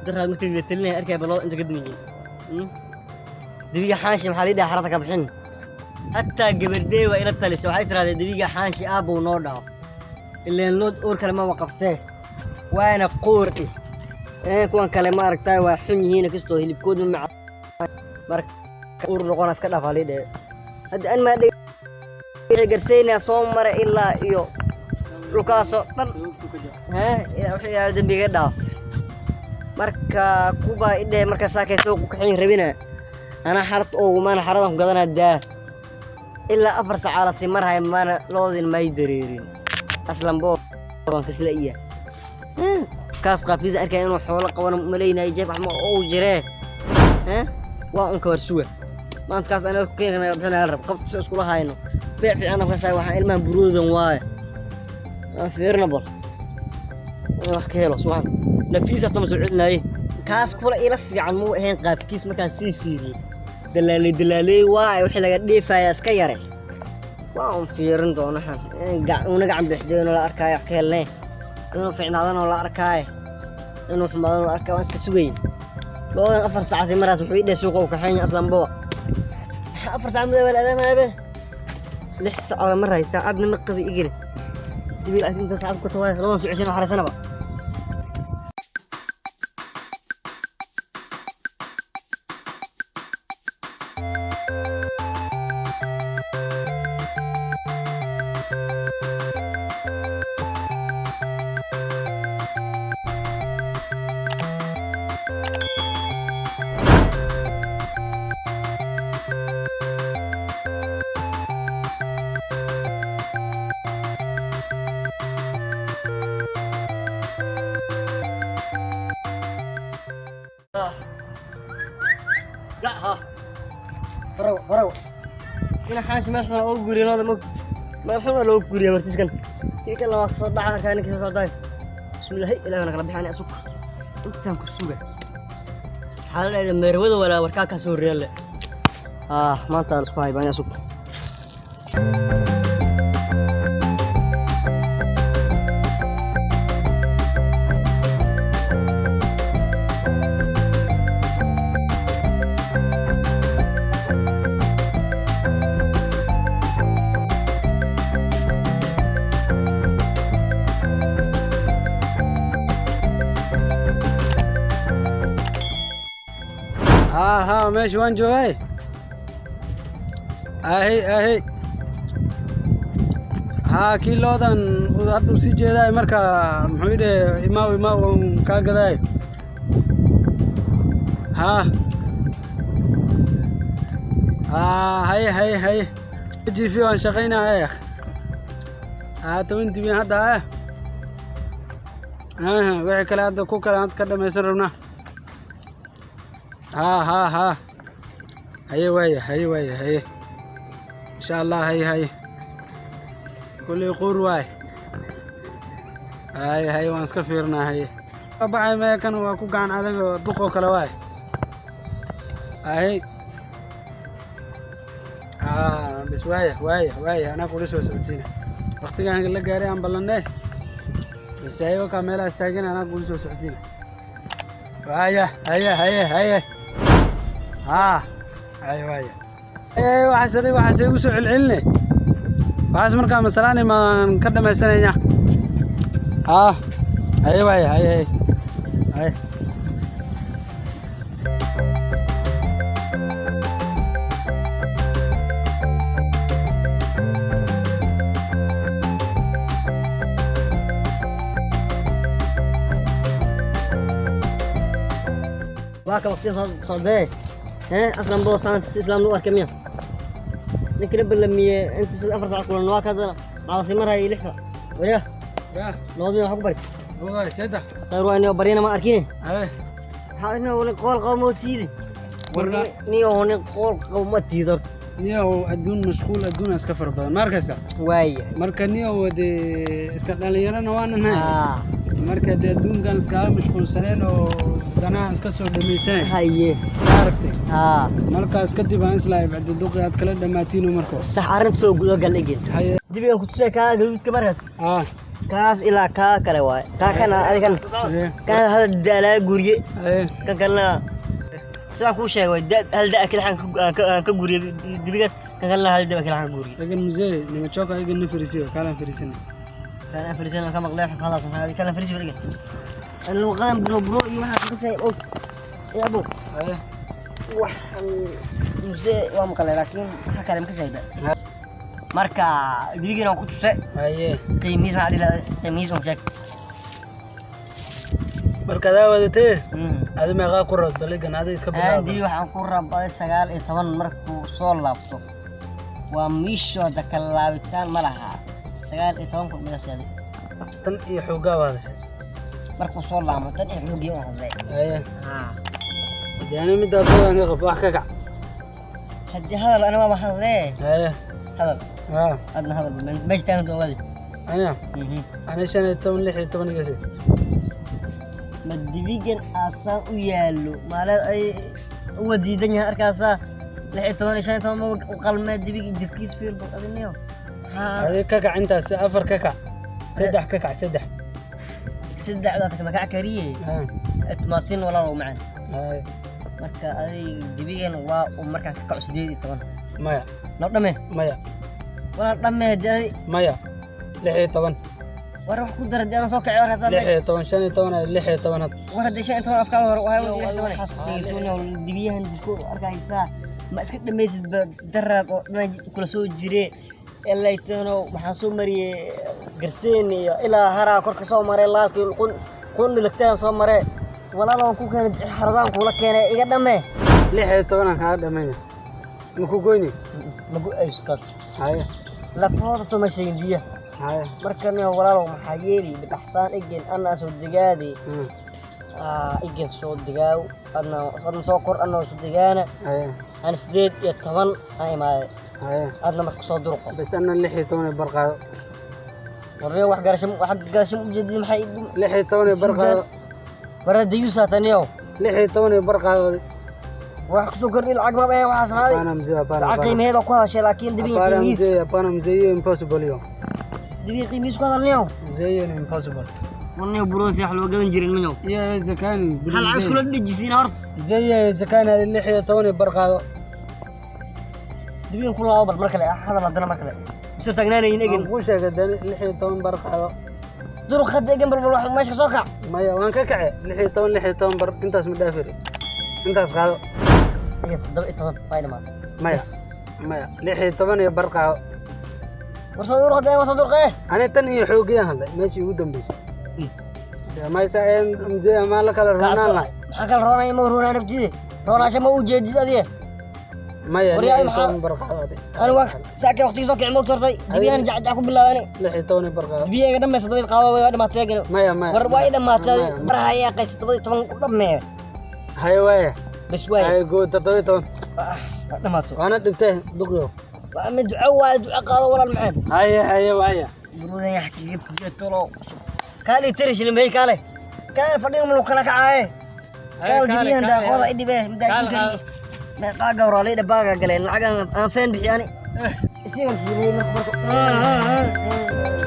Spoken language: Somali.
Daraad markii la talinaya arkay baloo inta ka dumiyin. Dibiga xaanshi maxaa la dhahaa xarada ka bixin. Hataa gabadhey waa ila talisay, waxay tirahdeen dibiga xaanshi aabbow noo dhaho. Ileen lood uur kale maba qabtee. Waana qoor eh. Kuwan kale ma aragtay waa xun yihiin kastoo hilibkoodu ma macaan. Marka uur noqona iska dhaaf halii dhehe. Hadda an maa dhig garsaynaa soo mara ilaa iyo dhulkaasoo dhan. Hee, wixii ilaahay dembiga dhaaf. Marka kuba idhe marka saakay suuq ku kaxayn rabina. Ana xarad oogu maana xaradan ku gadanaa daa. Ilaa 4 saac la sii marhay maana loodin may dareerin. Aslan boo waan kasla iya. Kaas qafiis arkay inuu xoolo qaban maleynay jeeb wax ma oo jiree. Waa un ka war suga. Maanta kaas anaga ku keenana bixinaa rab qabta si isku lahayno. Beec fiican afka saay waxaan ilmahan buroodan waaye. Aan fiirna bal. Wax ka helo subax. Nafiisa tama soo celinaaye. Kaas kula ila fiican muu ahayn qaabkiis markaan sii fiiriyey. Dalaaley dalaaley waaye wixii laga dheefaya iska yare. Waa un fiirin doona xan. Una gacan bixdeeno la arkaayo wax ka helnay. Inuu fiicnaadano la arkaayo. Inuu xumaadano la arkaayo waan iska sugayn. Loodan 4 saac si maraas wuxuu ii dhahay suuqa u kaxeyn aslan boo. 4 saac muddo wala aadamaaba. 6 saac mar haysta adna ma qabi igil. Dibi lacag inta saacad ku tawaay loodan soo ceshan xarisanaba. Faraw. Ina xaashi meel xun oo guriyo looda mog. Meel xun oo loo guriyo martiiskan. Kii kale waa soo dhaca markaa ninka soo socday. Bismillaahi ilaahna kala bixani asuk. Intaan ku suga. Xaaladda meerwada walaa warkaa ka soo reele. Maanta la isku haybaan asuk. Haa meesha waan joogay. Ahi ahi. Haa kii loodan hadda u sii jeedaay marka muxuu idhe imaaw imaaw waan kaa gadaay. Haa. Haa haye haye haye. Jiifi waan shaqaynayaa. Haa 10 dibin hadda haya. Haa wixii kale hadda ku kale hadda ka dhamaysan rabnaa. Haa haa haa. Haye waaya haye waaya haye. Insha Allah haye haye. Kulli quur waay. Haye haye waan iska fiirnaa haye. Baxay maya kan waa ku gacan adag oo duqoo kale waay. Haye. Haa bas waaya waaya waaya anaa kula soo socodsiina. Waqtigaan la gaaray aan ballanay. Bas haye wakaa meelahaas taagan anaa kula soo socodsiina. Waaya haye haye haye. Haa haye waaya. Waxaas adiga waxaas igu soo celceline. Waxaas markaa masalaan imaan ka dhamaysanayna. Haa haye waaya haye haye. Haye. Waa ka waqti soo socdee. Aslan boo saanta si islaam loo arkay miya. Ninka balamiye inta sida 4 saac kulan waa ka hadana. Maxaa sii marhay 6 saac. Wariya. Yaa. Loodii wax ku bari. Wallahi saddex. Khayr waa inuu barina ma arkin. Haye. Waxa inuu wali qool qawmo tiidi. Warka niyo nin qool qawmo tiido. Niyow adduun mashquul adduun iska fara badan ma arkaysaa. Waaya. Marka niyow dee iska dhalinyarana waan nahay. Marka dee adduunkan iskaga mashquulsaneen oo danaha iska soo dhamaysanay. Haye. Ma aragtay. Markaas kadib aan islaahay bacdi duqi aad kala dhamaatiin marka. Sax arrin soo gudo gal igin. Haye. Dibigan ku tusay kaa gaduudka markaas. Kaas ilaa kaa kale waaye. Kaa kana adi kan. Haye. Kan hal da laga guuriye. Haye. Kan kalena sidaan kuu sheegay waay, hal da keli aan ka guuriyey dibigaas, kan kalena hal da keli aan ka guuriyey. Egan mzee, nimechoka, egan ni farisiyo, kaalan farisina. Kan aan fariisan ka maqlay waxa ka hadlaas maxaa kan aan fariisi waliga. An luqadan bro bro iyo waxaa ka say og. Ya abo. Haye. Waxaan muse waa maqlay, laakiin waxa kale ma ka sayba. Marka dibigana waan ku tusay. Haye. Qiimihiis maxaa dhihi lahaa? Qiimihiis un sheeg. Marka adaa wadatee, adi meeqaa ku rabta ligan adi iska Aan dibi bilaaba. Waxaan ku rabaday 19 markuu soo laabto. Waa miishooda kala laabitaan ma laha. 19,000 midaas adi. Tan iyo xoogaa waa hadashay. Markuu soo laamo tan iyo xoogii un hadlay. Haye. Haa. Dee ani middaa badan ka qab wax ka kac. Haddii hadal ana waaba hadlee. Haye. Hadal. Haa. Adna hadal meesha taagan doon wadi. Aniga ani 15, 16 iga sii. Ma dibigan aasaan u yaallo maaleed ay uwa diidan yahay arkaasaa 16 iyo 15 ma u qalmee dibiga jirkiis fiir bal adiniyo. Haa. Adi ka kac intaas, afar ka kac, saddex ka kac, saddex. Saddexdaas kama kac kariye. Haa. Itmaatin walaalow macaan. Haye. Marka adig dibigan waa uu markaan ka kaco 18. Maya. Noo dhame. Maya. Walaal dhame haddii adi. Maya, 16. War wax ku dara haddii aan soo kacay warkaas. 16, 15, 16 had. War haddii 15 afkaada hore waxay 16 dibiyahan jirkooda arkaysaa ma iska dhamaysid ba daraad oo dhan kula soo jire elaytano waxaan soo mariyey garseen iyo ilaa haraa kor ka soo maray laalkii qun qun lagtaan soo maree walaal waan ku keenay xaradaan kuula keenay iga dhame. 16 aan kaaga dhamayna, ma ku goyni? Magu ayso taas. Haye. Lafahooda toma sheegin diya. Haye. Marka nin walaalow maxaa yeeli bidhaxsaan igen anaa soo degaadi. Igen soo degaaw adna adna soo kor anaa soo degaana. Haye. Aan 18 aan imaaday. Haye. Adna marka soo durqo. Bas anna 16 bar qaado. Warriyo wax garasho wax garasho ujeedin maxay 16 bar qaado. Warra dayuusaa taniyow. 16 bar qaado. Wax kusoo kordhi lacag ma baa waxaas maxaa Hapana mzee, hapana. lacag Hapana. qiimaheeda ku hadashay laakiin dibiga Hapana. qiimihiis Mzee, hapana mzee, hiyo impossible hiyo. Dibiga qiimihiis ku hadalniyow. Mzee, hiyo ni impossible. Warniyo burosi wax loo gadan jirin minyow. Hiyo haiwezekani. Maxaa lacag iskula dhejisiin horta? Mzee, hiyo haiwezekani, hadi 16 bar qaado. Dibigan ku laabo bal mar kale hadal haddana mar kale isoo taagnaanayin Waan egin. Kuu sheegay dani 16 bar qaado. Duruq hadda egan bal bal wax meesha ka soo kac. Maya, waan ka kacay, 16, 16 bar intaas ma dhaafiri, intaas qaado. Iyo 17 waa dhamaatay. Maya. Bas. Maya, 16 iyo bar qaado. War soo durq hadda war soo durqee. Ani tan iyo xoogiyaan hadlay meeshii ugu dambeysay. Dee maysa een mzee amaan la kala roonaan lahay. Maxaa kala roonaya? Ma roonaa naftide roonaasha ma ujeedid adiye. Maya. War yaa lix iyo maxaa- toban bar qaado adi. Ani waa saaka waqtigii soo kici moogta hortay dibiyahan jacjac ku bilaabani. 16 iyo bar qaado. Dibiya iga dhammaysa toban qaado waa dhamaatay egin. Maya, maya. War waa i dhamaatay. Maya, maya. Mar hayaa qaysa 17 ku dhammeeya. Haye, waaya. Bas waay. Haye, go 17. Ah, waa dhamaato. Waana dhibtay duqyo. Waa mid duco waaye, duco qaado walaal macaan. Haye, haye, waaya. Burudan yaxkiga tolo kaali tiri shilimay kaale kaale fadhiga mulu kala kacaaye kaal dibiyahan daaqooda i dhibe midaajin kari meeqaa gawraalay dhabaaga galeen lacag aan feen bixiyani isigan shilimay marka marka.